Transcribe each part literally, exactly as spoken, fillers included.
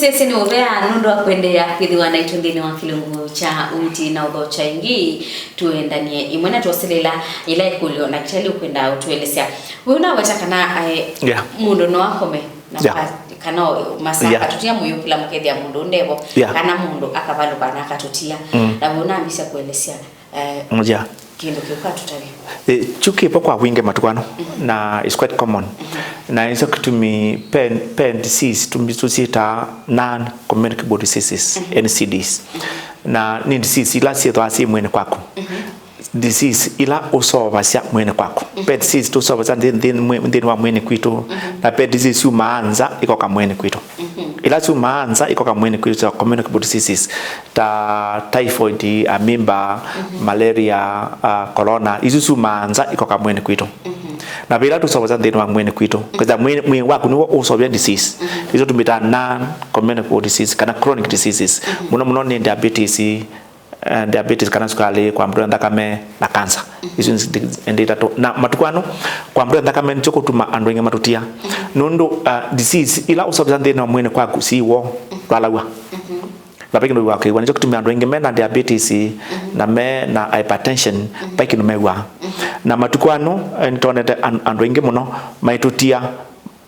Ĩsĩ nĩ ũvea nũndũ wa kũendeea kwĩthĩwa naitũ nthĩnĩ wa kĩlungu kya ũiiti na ũthokya ĩngĩ. Tũendanie ĩmwe na twoselela ĩla ĩkũlyo ndakĩtalĩ ũkwenda ũtũelesya. We ũnaweta kana, eh, Yeah. mũndũ no akome na Yeah. ka-, kana o-, masaa Yeah. akatũtia mũyo kĩla mũkethĩa mũndũ ndevo, Yeah. kana mũndũ akavalũka na akatũtia. Mm. Na we ũnambĩsya kũelesya, eh, Yeah. kĩndũ kĩu katũtavye. Eh, kyu kĩvo kwa wingĩ matukũ ano, na it's quite common. Na nĩkyo kĩtumi pe, pe disease tũmbi-, tũsyĩtaa non-communicable diseases, N C Ds. Na nĩ disease ila syĩthwa syĩ mwĩnĩ kwaku. Disease ila ũsovasya mwĩnĩ kwaku. Pe disease tũsovasya nthĩ, nthĩ, mwĩ-, nthĩnĩ wa mwĩnĩ kwitũ. Na pe disease syumaa nza ikoka mwĩnĩ kwitũ. Ila syumaa nza ikoka mwĩnĩ kwitũ, communicable diseases, ta typhoid, amoeba, malaria, uh, corona, isu syumaa nza ikoka mwĩnĩ kwitũ. Na ve ila tũsovasya nthĩnĩ wa mwĩnĩ kwitũ, kwĩsa mwĩĩ, mwĩĩ waku nĩw'o ũsovya disease. Isu tũmĩtaa non-communicable disease kana chronic diseases. Mũno mũno nĩ diabetes, eh, diabetes kana sukalĩ, kwambũlwa nthakame, na cancer. Isu nĩ ndi-, ndi itatũ. Na matukũ ano, kwambũlwa nthakame nĩkyo kũtuma andũ aingĩ matũtia. Nũndũ, uh, disease ila ũsovya nthĩnĩ wa mwĩĩ kwaku si w'o ndwalaw'a. Na ve kĩndũ wakĩw'a, nĩkyo kĩtumi andũ aingĩ me na diabetes, na me na hypertension, vai kĩndũ mew'aa. Na matukũ ano, eh, nĩtwonete an-, andũ aingĩ mũno maitũtia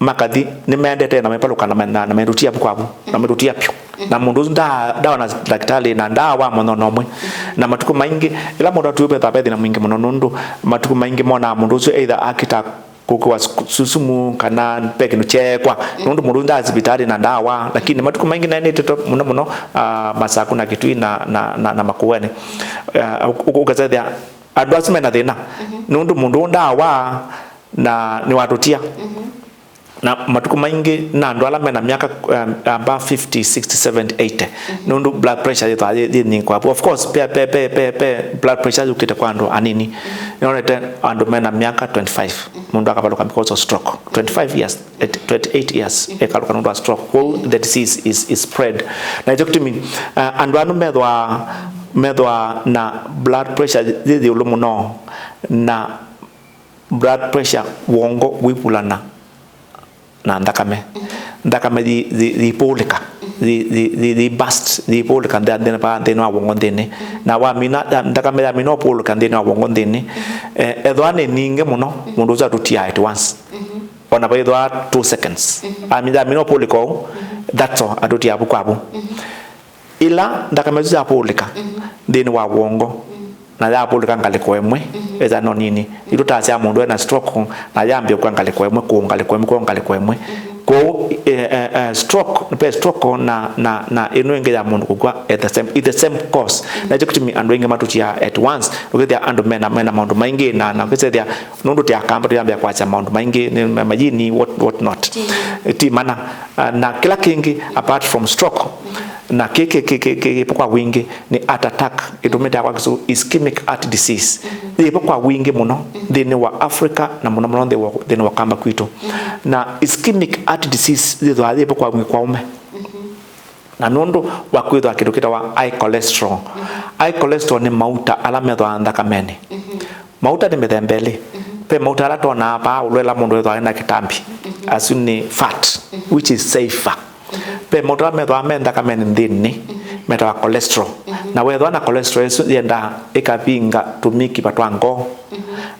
makathi, nĩmaendete na mepalũka na ma-, na, na maitũtia vu kwa vu, na maitũtia vyũ. Na mũndũ ũsu ndaa-, ndaona ndakĩtalĩ na ndaawa mũthenya ũmwe. Na matukũ maingĩ, ĩla mũndũ atwĩe vetha ve thĩna mwingĩ mũno, nũndũ matukũ maingĩ monaa mũndũ ũsu either akĩta kũkĩwa suku-, susumu kana ve kĩndũ kyeekwa. Nũndũ mũndũ ũsu ndaa sivitalĩ na ndaawa, lakini matukũ maingĩ naenĩte to-, mũno mũno, ah, Masaku na Kitui na, na, na, na Makueni. Ah, ũ-, ũ-, ũkasethĩa andũ asu mena thĩna. Nũndũ mũndũ ũũ ndaawa na nĩwatũtia. Na matukũ maingĩ na andũ ala mena myaka, um, above fifty, sixty, seventy, eighty. Nũndũ blood pressure yĩthwa yĩ, yĩ nthĩ kwavu. Of course, pe, pe, pe, pe, pe blood pressure yũkĩte kwa andũ anini. Nĩonete andũ mena myaka twenty-five. Mũndũ akavalũka because of stroke. Twenty-five years, at twenty-eight years, ekalũka nũndũ wa stroke. Kwoou the disease is, is spread. Na nĩkyo kĩtumi, uh, andũ anu methwa, methwa na blood pressure yĩ ĩũlũ mũno. Na blood pressure, wongo wĩvulana na nthakame. Nthakame yĩ, yĩ, yĩpũũlĩka, yĩ, yĩ, yĩ, yĩ burst, yĩpũũlĩka nthĩ, nthĩ, nthĩnĩ wa wongo nthĩnĩ. Na wamina, ya, nthakame yamina ũpũũlĩka nthĩnĩ wa wongo nthĩnĩ, eh, ethwa nĩ ningĩ mũno, mũndũ ũsu atũtiaa at once. Ona vaithwa two seconds. Ami-, yamina ũpũũlĩka ũu, that's all, atũtiaa vu kwa vu. Ĩla nthakame ĩsu yapũũlĩka nthĩnĩ wa wongo, na yapũũlĩka ngalĩko ĩmwe, ĩthano nini, itũtasya mũndũ ena stroke, na yambĩa kwa ngalĩko ĩmwe, kũũ ngalĩko ĩmwe, kũũ ngalĩko ĩmwe. Kwoou, eh, eh, eh, stroke, ve stroke na, na, na ĩno ĩngĩ ya mũndũ kũkw'a at the same, it's the same cause. Na nĩkyo kĩtumi andũ aingĩ matũtiaa at once, ũkĩthĩa andũ mena, mena maũndũ maingĩ, na, na ũkĩsethĩa nũndũ tĩ Akamba tũyambĩa kwasya maũndũ maingĩ, nĩ ma-, mayini, what, what not. Ti mana. Ah, na kĩla kĩngĩ, apart from stroke, na kĩ, kĩ, kĩ, kĩ, kĩ, kĩ kwa wingĩ, nĩ heart attack, ĩtũmĩtaa kwa Kĩsũngũ ischemic heart disease. Yĩvo kwa wingĩ mũno nthĩnĩ wa Africa, na mũno mũno nthĩ wa, nthĩnĩ wa Kamba kwitũ. Na ischemic heart disease yĩthwaa yĩvo kwa wingĩ kwa ũme. Na nũndũ wa kwĩthwa kĩndũ kĩtawa high cholesterol. High cholesterol nĩ mauta ala methwaa nthakamenĩ. Mauta nĩ mĩthemba ĩlĩ. Ve mauta ala tonaa vaa ũlwela mũndũ ethwaa ena kĩtambi. Asu nĩ fat, which is safer. Ve mauta ala methwaa me nthakamenĩ nthĩnĩ, metawa cholesterol. Na wethwa na cholesterol ĩsu yendaa ĩkavinga tũmĩkiva twa ngoo.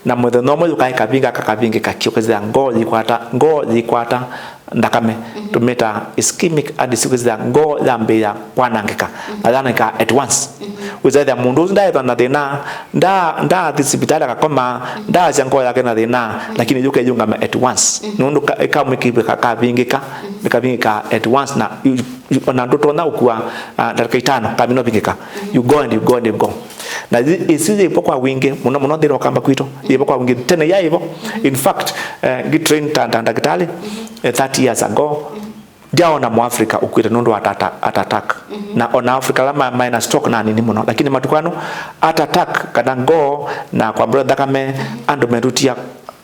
Na mũthenya ũmwe yũkaa ĩkavinga, kakavingĩka kĩ, ũkasya ngoo yĩkwata, ngoo yĩkwata nthakame, tũmĩtaa ischemic heart disease, kwĩsĩla ngoo yambĩĩa kwanangĩka, na yanangĩka at once. Wĩsethĩa mũndũ ũsu ndaĩthwa na thĩna, nda-, ndaathi sivitalĩ akakoma, ndaasya ngoo yake na thĩna, lakini yũka ĩyĩũngama at once. Nũndũ ka-, kamwĩkiva ka-, kavingĩka, nĩkavingĩka at once, na yu-, yu-, ona ndũtonya ũkua, ah, ndatĩka itano, kamina ũvingĩka. You go and you go and you go. Na ĩ-, ĩsu yĩvo kwa wingĩ, mũno mũno nthĩnĩ wa Kamba kwitũ, yĩvo kwa wingĩ. Tene yaĩvo. In fact, eh, ngĩ train ta, ta ndakĩtalĩ, eh, thirty years ago, ndyaona Mũafrika ũkwĩte nũndũ wa heart atta-, heart attack. Na ona Africa ala ma-, maĩ na stroke na nini mũno. Lakini matukũ ano, heart attack kana ngoo na kwambũla nthakame, andũ metũtia,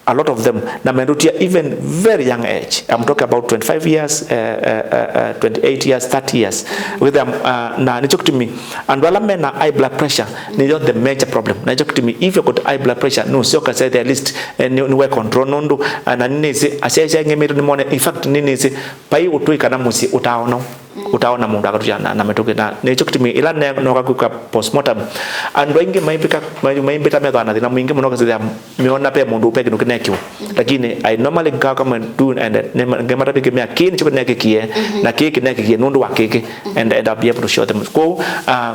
a lot of them, na metũtia even very young age. I'm talking about twenty-five years, eh, eh, eh, eh, twenty-eight years, thirty years. With them, uh, na nĩkyo kĩtumi andũ ala mena high blood pressure nĩyo the major problem. Na nĩkyo kĩtumi if you got high blood pressure, nũsyoka sya at least, eh, nĩ, nĩwe control nũndũ, uh, na nĩnĩsĩ, asyai sya ng'emĩtũ nĩmone, in fact, nĩnĩsĩ, vai ũtũi kana mũsyĩ ũtaona. Ũtaona mũndũ akatũtia na, na mĩtũkĩ. Na nĩkyo kĩtumi ĩla ne-, nooka kwĩka postmortem, andũ aingĩ maimbĩka, mai-, maimbĩta methwa na thĩna mwingĩ mũno, kasĩthĩa meona pe mũndũ, pe kĩndũ kĩnekiwa. Lakini I normally go come and do and, uh, nema-, ngematavya kĩmea, "Kĩĩ nĩkyo kĩnekĩkie, na kĩĩ kĩnekĩkie nũndũ wa kĩkĩ." And, and I'll be able to show them. Kwoou, uh,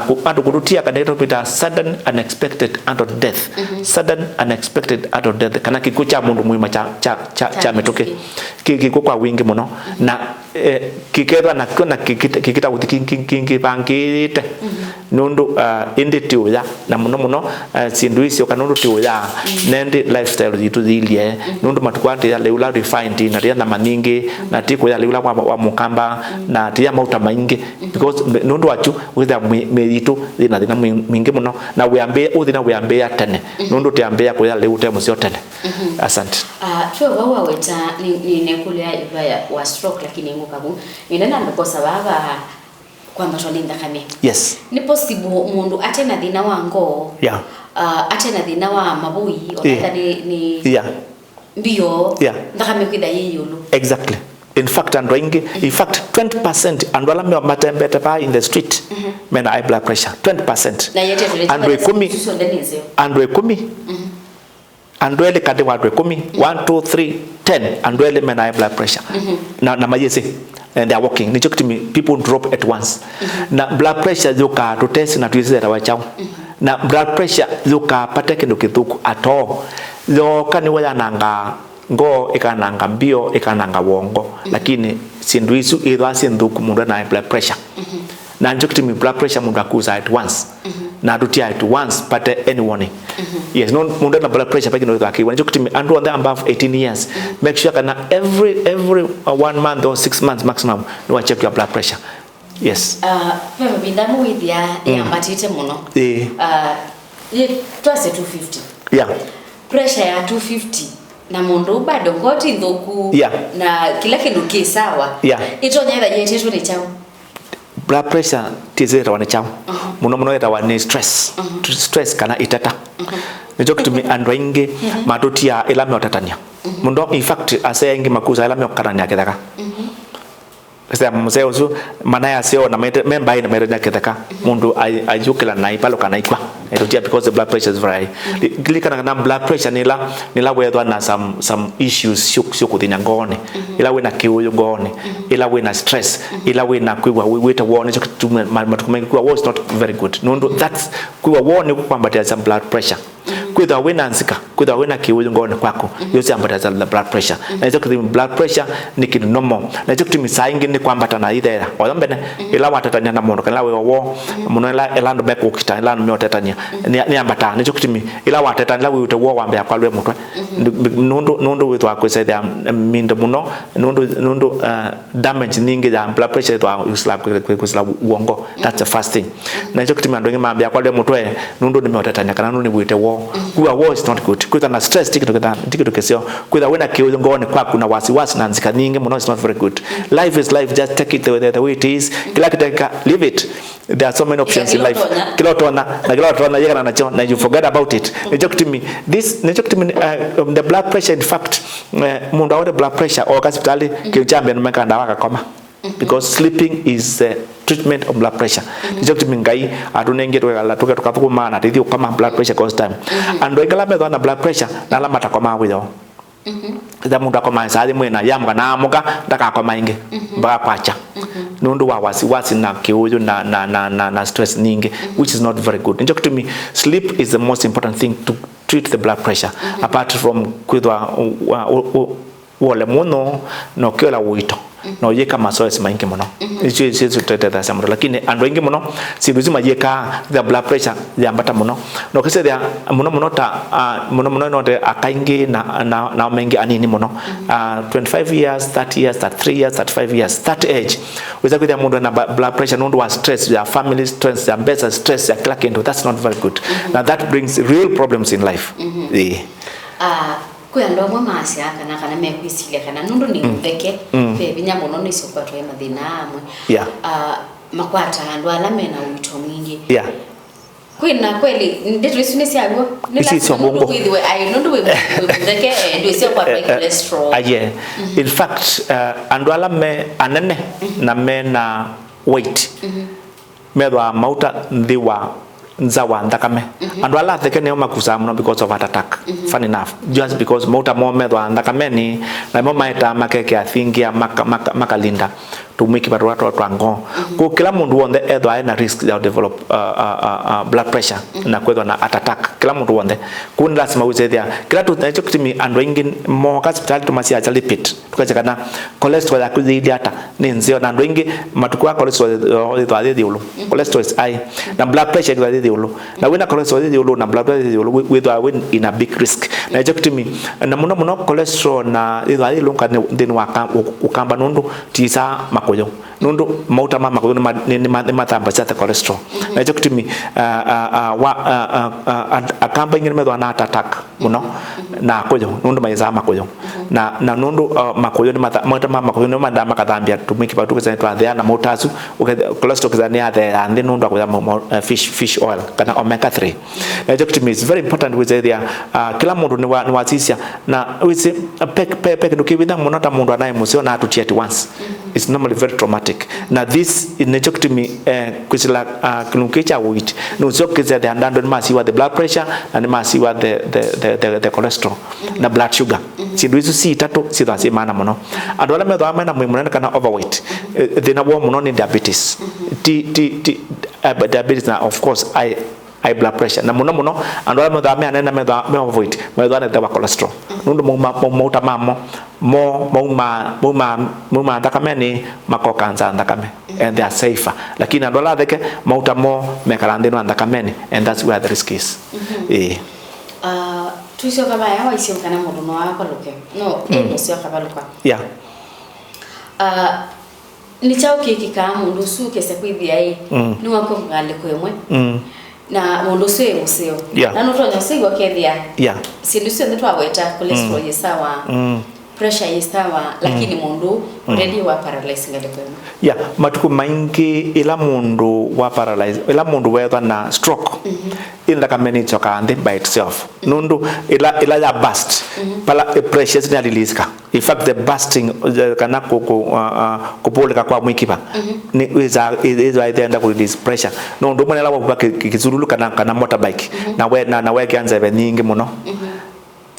kũ-, andũ kũtũtia kana ĩtũ twĩtaa sudden unexpected heart death. Sudden unexpected heart death, kana kĩkw'ũ kya mũndũ mũima kya, kya, kya, kya mĩtũkĩ. Kĩ-, kĩkw'ũ kwa wingĩ mũno. Na eh, kĩkethwa nakyo na kĩkĩta, kĩkĩta ũthi kĩngĩ, kĩngĩ, kĩngĩvangĩte. Nũndũ, ah, ĩndĩ ti ũya, na mũno mũno, ah, syĩndũ icio kana ũndũ ti ũya, nendi lifestyle yitũ yĩilye. Nũndũ matukũ aa tĩya lĩu la refined, na tĩya nyama nyingĩ, na ti kũya lĩu la wa, wa mũkamba, na tĩya mauta maingĩ. Because me-, nũndũ wakyu, wĩthĩa mĩ-, mĩĩ yitũ yĩna thĩna mwĩ-, mwingĩ mũno, na wĩambĩĩa, ũthĩna wĩambĩĩa tene. Nũndũ tĩambĩĩa kũya lĩu ũte mũseo tene. Asante. Ah, twĩ vau waweta, nĩ, nĩ, nĩkũlya ĩva ya, wa stroke, lakini ngũka vu. Nĩnena ndũkosa vava kwambatwa nĩ nthakame. Yes. Nĩ possible mũndũ ate na thĩna wa ngoo, Yeah. ah, ate na thĩna wa mavũi, o Yeah. nĩ, nĩ Yeah. mbio, Yeah. nthakame kwĩtha yĩ ĩũlũ. Exactly. In fact, andũ aingĩ, in fact, twenty percent andũ ala me-, matembete vaa in the street, mena high blood pressure. Twenty percent. Na yete tũlete andũ ĩkũmi, andũ ĩkũmi, andũ elĩ katĩ wa andũ ĩkũmi, one, two, three, ten, andũ elĩ mena high blood pressure. Na, na mayĩsĩ, and they are walking. Nĩkyo kĩtumi people drop at once. Na blood pressure yũkaa tũtesĩ na twĩsĩ yĩtawa kyaũ. Na blood pressure yũkaa vate kĩndũ kĩthũku at all. Yooka nĩw'o yanangaa ngoo, ĩkananga mbio, ĩkananga wongo. Lakini syĩndũ isu ithwa syĩ nthũku mũndũ ena high blood pressure. Na nĩkyo kĩtumi blood pressure mũndũ akusa at once. Na atũtia at once, vate any warning. Yes, no mũndũ ena blood pressure, ve kĩndũ wĩthwa akĩw'a. Nĩkyo kĩtumi andũ onthe above eighteen years, make sure kana every, every, uh, one month or six months maximum, nĩwa check your blood pressure. Yes. Ah, ve mavinda amwe wĩthĩa yambatĩte mũno. Ĩĩ. Ah, yĩ, twasye two fifty. Yeah. Pressure ya two fifty na mũndũ bado ngoo ti nthũku, Yeah. na kĩla kĩndũ kĩ sawa. Yeah. Ĩtonya ĩtha yĩetetwe nĩ kyaũ? Blood pressure tĩsĩ yĩtawa nĩ kyaũ. Mũno mũno yĩtawa nĩ stress. Stress kana iteta. Nĩkyo kĩtumi andũ aingĩ matũtia ĩla meũtetany'a. Mũno, in fact, asee aingĩ makusa ĩla meũkatany'a kĩtheka. Sema mũsee ũsu, manaĩ aseo na mete-, me mbaĩ na metany'a kĩtheka, mũndũ ai-, ayũkĩla na ipalũka na ikwa. Ĩtũtia because the blood pressure is very high. Li-, lilikana kana blood pressure nĩla, nĩla wethwa na some, some issues syo, syo kũthĩna ngoonĩ. Ĩla wĩna kĩũyũ ngoonĩ, ĩla wĩna stress, ĩla wĩna kwĩw'a wĩ-, wĩte woo, nĩkyo kĩtumi ma-, matukũ maingĩ kwĩw'a woo is not very good. Nũndũ that's, kwĩw'a woo nĩkwambatĩasya blood pressure. Kwĩthĩwa wĩna nzika, kwĩthĩwa wĩna kĩũyũ ngoonĩ kwaku, yũsyambatĩasya the blood pressure. Na nĩkyo kĩtumi blood pressure nĩ kĩndũ normal. Na nĩkyo kĩtumi saa ingĩ nĩ kwambata na itheea. Oyo mbene, ĩla watetania na mũndũ, kana ĩla wĩ o woo, mũno ĩla, ĩla andũ mekũkita, ĩla andũ meũtetania, nĩ, nĩyambataa. Nĩkyo kĩtumi, ĩla watetania, ĩla wĩw'ĩte woo wambĩa kwalw'a mũtwe. Nũndũ, nũndũ wĩthwa kwĩsethea mindo mũno, nũndũ, nũndũ, uh, damage nyingĩ ya blood pressure ĩthwa kwĩsĩla, kwĩ-, kwĩ-, kwĩsĩla wongo. That's the first thing. Na nĩkyo kĩtumi andũ aingĩ mambĩa kwalw'a mũtwe, nũndũ nĩmeũtetania kana nũndũ nĩwĩte woo. Kwĩw'a woo is not good. Kwĩthwa na stress ti kĩndũ kĩtha-, ti kĩndũ kĩseo. Kwĩthwa wĩna kĩũyũ ngoonĩ kwaku na wasiwasi na nzika nyingĩ mũno is not very good. Life is life, just take it the, the, the way it is. Kĩla kĩteka, leave it. There are so many options in life. Kĩla ũtonya. Kĩla ũtonya, na kĩla ũtonya, yĩkana nakyo, na you forget about it. Nĩkyo kĩtumi, this, nĩkyo kĩtumi, uh, um, the blood pressure, in fact, uh, mũndũ aũte blood pressure, ooka sipitalĩ, kĩndũ kya mbee nũmeka ndawa akakoma. Because sleeping is the treatment of blood pressure. Nĩkyo kĩtumi Ngai atũnengie tũkekala, tũke-, tũkathũkũma na tũithi ũkoma blood pressure cause time. Andũ aingĩ ala methwa na blood pressure, na ala matakomaa wĩoo. Ĩtha mũndũ akomaa saa yĩmwe na yamũka na amũka, ndakakoma ĩngĩ, mpaka kwakya. Nũndũ wa wasiwasi na kĩũyũ na, na, na, na, na stress nyingĩ, which is not very good. Nĩkyo kĩtumi sleep is the most important thing to treat the blood pressure. Apart from kwĩthwa, uh, uh, uh, wole mũno, na ũkĩola ũito, na ũyĩka mazoezi maingĩ mũno. Icio, icio, icio tũtetethasya mũndũ. Lakini andũ aingĩ mũno, syĩndũ isu mayĩkaa, the blood pressure yambata mũno. Na ũkĩsethĩa mũno mũno ta, ah, mũno mũno note aka aingĩ na, na, na aũme aingĩ anini mũno. Ah, twenty-five years, thirty years, thirty-three years, thirty-five years, that age. Wĩsa kwĩthĩa mũndũ ena ba-, blood pressure nũndũ wa stress ya family, stress ya mbesa, stress ya kĩla kĩndũ. That's not very good. Na that brings real problems in life. Ĩĩ. Ah, kwĩ andũ amwe maasyaa kana, kana mekwĩsilya kana nũndũ nĩ mũtheke, ve vinya mũno nĩsyokwatwa nĩ mathĩna amwe. Yeah. Ah, makwata andũ ala mena ũito mwingĩ. Yeah. Kwĩ na kweli, ndeto isu nĩ sya w'o? Nĩ Isu lasima sya nũndũ w'o. Wĩthĩwe, ai, nũndũ wĩ, wĩ mũtheke, eh, ndwĩsyokwatwa nĩ cholesterol. Ah, yeah. In fact, uh, andũ ala me anene na mena weight. Mhm. Methwaa mauta nthĩ wa nza wa nthakame. Mhm. Andũ ala atheke nĩo makusaa mũno because of heart attack. Mhm. Fun enough, just because mauta moo methwaa nthakamenĩ, namo maetaa makekĩa thingia maka, maka, makalinda tũmwĩkiva tũla twa, twa ngoo. Mhm. Kwoou kĩla mũndũ w'onthe ethwaa ena risk ya develop, uh, uh, uh, uh, blood pressure, mhm, na kwĩthwa na heart attack. Kĩla mũndũ w'onthe. Kwoou nĩ lasima wĩsethĩa. Kĩla tũ, nakyo kĩtumi andũ aingĩ mooka sipitalĩ tũmasyaasya lipid. Tũkasya kana cholesterol yaku yĩilyĩ ata, nĩ nzeo. Na andũ aingĩ matukũ aa cholesterol yoo yĩthwaa yĩ ĩũlũ. Mm. Cholesterol is high. Na blood pressure yĩthwaa yĩ ĩũlũ. Na wĩna cholesterol yĩ ĩũlũ na blood pressure yĩ ĩũlũ, wĩ-, wĩthwaa wĩ in a big risk. Na nĩkyo kĩtumi, na mũno mũno cholesterol na yĩthwaa yĩ ĩũlũ nthĩnĩ wa ka-, ũ-, ũkamba nũndũ tisaa makũyũ. Nũndũ mauta ma makũyũ nĩma-, nĩ-, nĩma-, nĩmathambasya the cholesterol. Mm-hmm. Na nĩkyo kĩtumi, ah, ah, ah, wa, ah, ah, ah, and-, akamba aingĩ nĩmethwaa na heart attack mũno, mhm, na akũyũ, nũndũ mayĩsaa makũyũ. Mhm. Na, na nũndũ, uh, makũyũ nĩmatha-, mauta ma makũyũ nĩmo mendaa makathambya tũmĩkiva tũu tũsene twa thea na mauta asu, ũkethĩa cholesterol kĩsa nĩyatheea nthĩ nũndũ wa kũya mo-, mo-, uh, fish, fish oil, kana omega three. Mhm. Na nĩkyo kĩtumi it's very important wĩsethĩa, uh, kĩla mũndũ nĩwa-, nĩwasisya, na wĩsĩ, uh, pe, pe, pe kĩndũ kĩvitha mũno ta mũndũ anaĩ mũseo na atũtie at once. Mhm. It's normally very traumatic. Na this nĩkyo kĩtumi, eh, kwĩsĩla, ah, kĩlungu kĩĩ kya weight. Nũseo kĩsethĩa andũ nĩmasiwa the blood pressure, na nĩmasiwa the, the, the, the, the cholesterol, mhm, na blood sugar. Mhm. Syĩndũ isu si itatũ syĩthwa syĩ maana mũno. Andũ ala methwa mena mwĩĩ mũnene kana overweight, mhm, eh, thĩna woo mũno nĩ diabetes. Mhm. Ti, ti, ti, eh, diabetes na of course, I, high blood pressure. Na mũno mũno, andũ ala methwa me anene, methwa me overweight, methwa na thĩna wa cholesterol. Mhm. Nũndũ mauma, mau-, mauta mamo, mo, mauma, mauma, mauma nthakamenĩ, makoka nza nthakame. Mhm. And they are safer. Lakini andũ ala atheke, mauta mo mekala nthĩnĩ wa nthakamenĩ, and that's where the risk is. Mhm. Ĩĩ. Ah, tũisyoka vaya waisye kana mũndũ no avalũke. No, mm, ĩ mũseo akavalũka. Yeah. Ah, Nĩ kyaũ kĩkĩkaa mũndũ ũsu ũkesa kwĩthĩa ĩ, mm, nĩwakw'a ngalĩko ĩmwe? Mm. Na mũndũ ũsu ĩ mũseo. Yeah. Na nũtonya ũseo ũkethĩa, yeah, syĩndũ syonthe twaweta, cholesterol, mm, yĩ sawa, mm, pressure yĩ sawa, mm, lakini mũndũ, mm, already wa paralyze ngalĩko ĩmwe. Yeah, matukũ maingĩ ĩla mũndũ wa paralyze, ĩla mũndũ weethwa na stroke, mhm, ĩ nthakame nĩchokaa nthĩ by itself. Nũndũ ĩla, ĩla ya burst, mhm, pala, eh, pressure ĩsu nĩyaliliisika. In fact, the bursting, uh, kana kũ-, kũ-, uh, uh, kũpũlĩka kwa mwĩkiva, mhm, nĩ wĩsa-, ĩ-, ĩthwa ĩthenda kũ release pressure. No ũndũ ũmwe nĩla wavuva kĩ-, kĩ-, kĩsululu kana, kana motorbike, mhm, na we-, na, na wekĩa nzeve nyingĩ mũno. Mhm.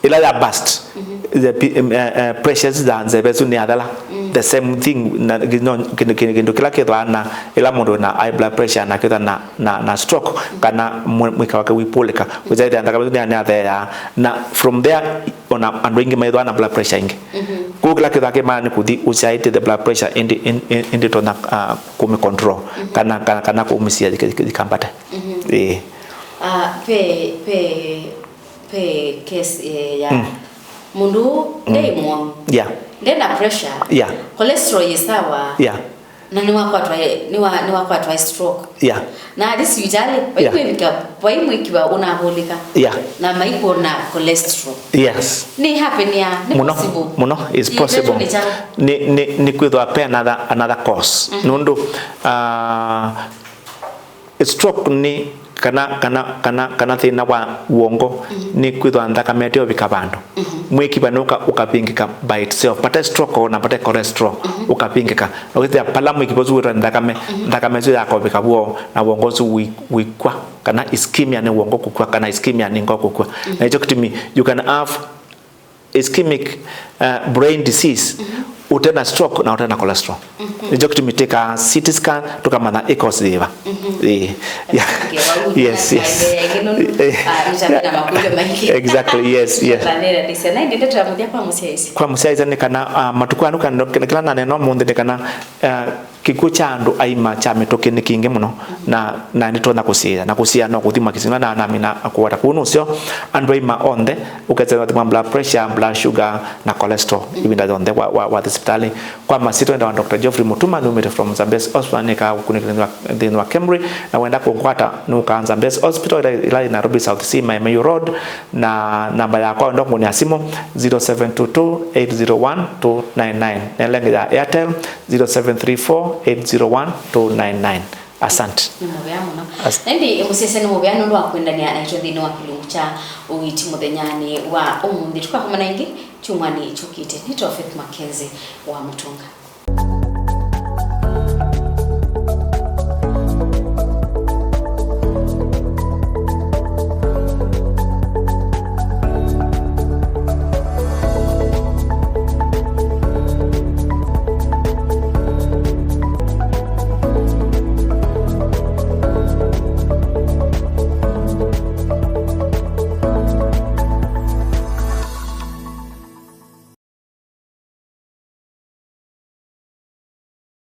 Ĩla ya burst, mhm, the pi-, em, eh, eh, pressures za nzeve ĩsu nĩyathela. Mm. The same thing, na, no, kĩndũ, kĩndũ, kĩndũ kĩla kĩthwaa na ĩla mũndũ na high blood pressure na kĩthwa na, na, na stroke, kana mwĩ-, mwĩka wake wipũlĩka. Wĩsa ĩthĩa nthakame ĩsu nĩya-, nĩyatheea. Na from there, ona andũ aingĩ maithwa na blood pressure ingĩ. Mhm. Kwoou kĩla kĩthaa kĩmana nĩ kũthi ũsyaĩtye the blood pressure ĩndĩ, ĩndĩ, ĩndĩ tonya, ah, kũmĩ control, mhm, kana, kana, kana kũmĩsia yĩka-, yĩka-, yĩkambate. Mhm. Ĩĩ. Ah, pe, pe, pe case, eh, ya, mm, mũndũ, mm, ndei mũwau. Yeah. Ndena pressure. Yeah. Cholesterol yĩ sawa. Yeah. Na nĩwakwatwa, nĩwa-, nĩwakwatwa stroke. Yeah. Na athi sivitalĩ, yeah, vaimwĩvika, vaimwĩkiwa ũnavũlĩka. Yeah. Na maikwona cholesterol. Yes. Nĩ happen ya, nĩ mũno, possible. Mũno, it's possible. Nĩ, nĩ, nĩ kwĩthwa pe another, another cause. Mhm. Nũndũ, ah, stroke nĩ kana, kana, kana, kana thĩna wa wongo, mhm, nĩ kwĩthwa nthakame ĩteũvika vandũ. Mhm. Mwĩkiva nũka ũkavingĩka by itself. Pate stroke na pate cholesterol, mhm, ũkavingĩka. Na wĩthĩa pala mwĩkiva ũsu wĩtwa nthakame, mhm, nthakame ĩsu yakovika w'o na wongo ũsu wĩ-, wĩkw'a, kana ischemia nĩ wongo kũkw'a, kana ischemia nĩ ngoo kũkw'a. Mhm. Na nĩkyo kĩtumi you can have ischemic, uh, brain disease, mhm, ũte na stroke na ũte na cholesterol. Mhm. Nĩkyo kĩtumi twĩkaa C T scan, tũkamanya ĩ cause yĩva. Mhm. Ĩĩ. Yeah. Yes, yes. Eh. Ah, nĩtavĩ na makũlyo maingĩ. Exactly, yes, yes. Tũtanĩranĩsya. Na ĩndĩ ndeto ya mũthya kwa mũsyaĩĩsya. Kwa mũsyaĩĩsya nĩ kana, ah, matukũ aa nĩ kana, kĩla nanena ũmũnthĩ nĩ kana, ah, kĩkw'ũ kya andũ aima kya mĩtũkĩ nĩ kingĩ mũno, na, na nĩtonya kũsiĩĩa, na kũsiĩĩa no kũthima kĩsima na, na mina kũwata. Kwoou nũseo andũ aima onthe, ũkesa thima blood pressure, blood sugar, na cholesterol, mm, ĩvinda yonthe wa, wa, wathi sipitalĩ. Kwa masyĩtwa nĩtawa Doctor Geoffrey Mutuma, numĩte from Zambezi Hospital, nĩkaa ũkunĩkĩle nthĩnĩ wa, nthĩnĩ wa KEMRI, na wenda kũngwata nũkaa Zambezi Hospital, ĩla, ĩla ĩ Nairobi South C, Maemeu Road, na namba yakwa wenda kũngũnĩa simũ, zero seven two two, eight zero one, two nine nine, na ĩla ĩngĩ ya Airtel, zero seven three four, eight zero one, two nine nine. Asante. Nĩ mũvea mũno. As- Na ĩndĩ mũsyaĩĩsya nĩ mũvea nũndũ wa kwendania naitũ nthĩnĩ wa kĩlungu kya ũiiti mũthenyanĩ wa ũmũnthĩ. Tũkakomana ĩngĩ kyumwanĩ kyũkĩte. Nĩtawa Faith Mackenzie wa Mũtũnga.